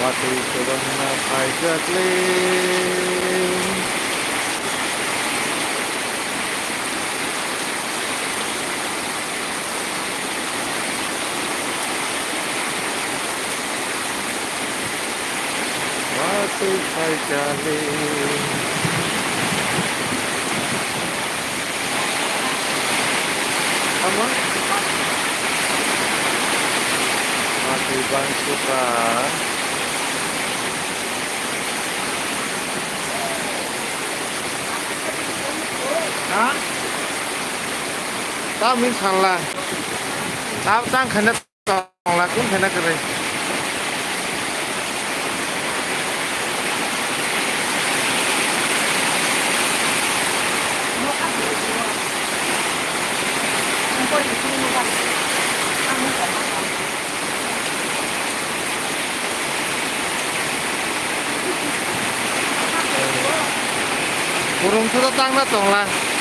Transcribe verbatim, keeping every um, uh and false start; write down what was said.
Watwi kwbangma phaijakle. Watwi phaijakle. Tamo? Watwi bangsuka. Ha? Tamo sanla. Tamo tang khana. Tongla kun khena kwrwi. Kurung sudo tangna tongla.